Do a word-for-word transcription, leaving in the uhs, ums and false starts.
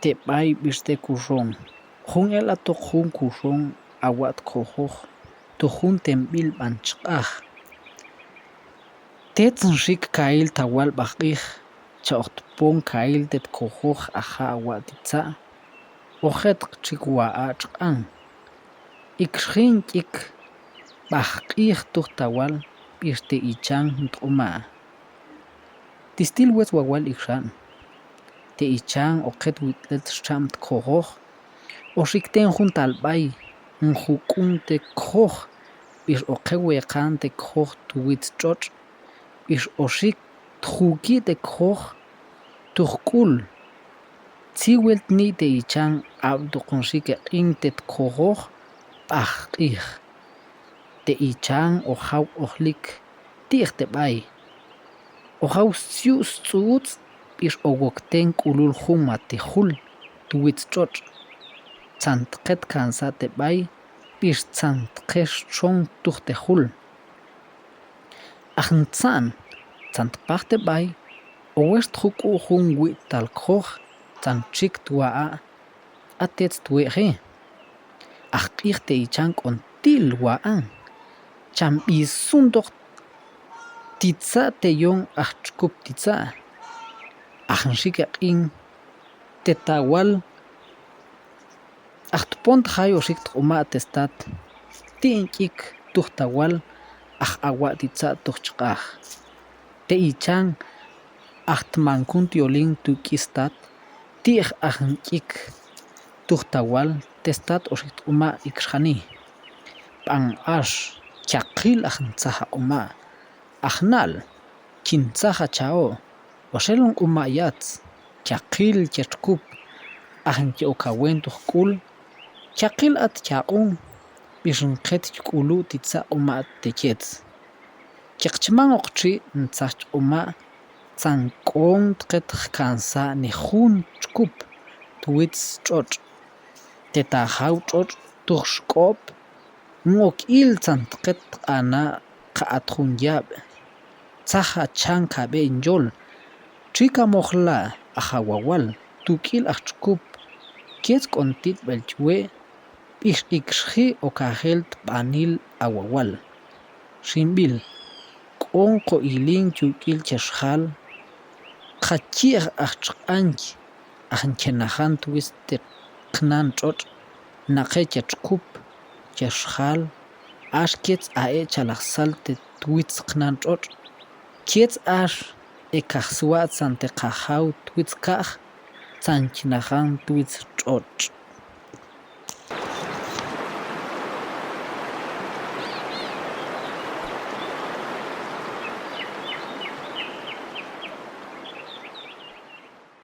te b'ay b'ix te kuxon. Jun el a tok jun kuxon a wa' tkojoj tuj jun temb'il b'an chq'aj. Tetz nxik kail tawal b'ajq'ij, cha ojtpon kail te tkojoj a ja' a wa' titza', ojet txik wa'a' txq'an. Ikxji' nk'ik b'ajq'ij tuj tawal b'ix te ichan jun tq'uma'. Tistil wetz wawal ikxan. Te ichan oqet wit'let xcham tkojoj, oxikten jun tal b'ay njuk'un te kjoj b'ix oqe weqan te kjoj twitz tx'otx' b'ix oxik tjuki' te kjoj tuj k'ul. Txiwel tni' te ichan ab'toq nxik eq'in te tkojoj b'ajq'ij. Te ichan ojaw ojlik ti'j te b'ay. Ojaw stsyu'u sts'u'utz' b'ix owokten k'ulul jun ma te jul twitz tx'otx'. Tzan tqe tkansa' te b'ay b'ix tzan tqe xchon tuj te jul. Aj ntza'n tzan tpaj te b'ay, owex tjuk'u' jun wi' tal kjoj tzan txik twa'a'. A tetz twe'je. Aj q'ij te ichan k'ontil wa'an. Cham b'isuntoq titza' teyon aj txkup titza'. Aj nxik eq'in te tawal. Aj tpon tjay oxik tq'uma' te stat, ti' nk'ik tuj tawal aj awa' titza' tuj chq'aj. Te ichan aj tmankun tyolin tuk'i stat, ti'j aj nk'ik tuj tawal te stat oxik tq'uma' ikxjani. B'an ax, chaqil aj ntzaj aq'uma'. Aj nal, chin tzaj a chao', oxel nq'uma' yatz, chaqil che txkup, aj nche ok awen tuj k'ul, chaqil at chaq'un, b'ix nqet chk'ulu' titza' q'uma' te chetz. Cheqchman oq txi' ntzaj chq'uma' tzan k'on tqet jkansa' ni jun txkup twitz tx'otx'. Te tajaw tx'otx' tuj xk'op, n-ok il tzan tqet tq'ana' qa at jun yab'. Tzaj a chan kab'e' nyol, txi' kamojla' aj awawal tuk'il aj txkup, chetz k'on titb'el chwe', b'ix ikxji' okajel tb'anil awawal. Ximb'il, k'on ko ilin chuk'il che xjal, qa chi'j aj txq'anch aj nche najan twitz te qnan tx'otx', naqe che txkup, che xjal, ax chetz a e' chalaj sal te twitz qnan tx'otx', chetz ax e kaj swa' tzan te kajaw twitz ka'j tzan chnajan twitz tx'otx'.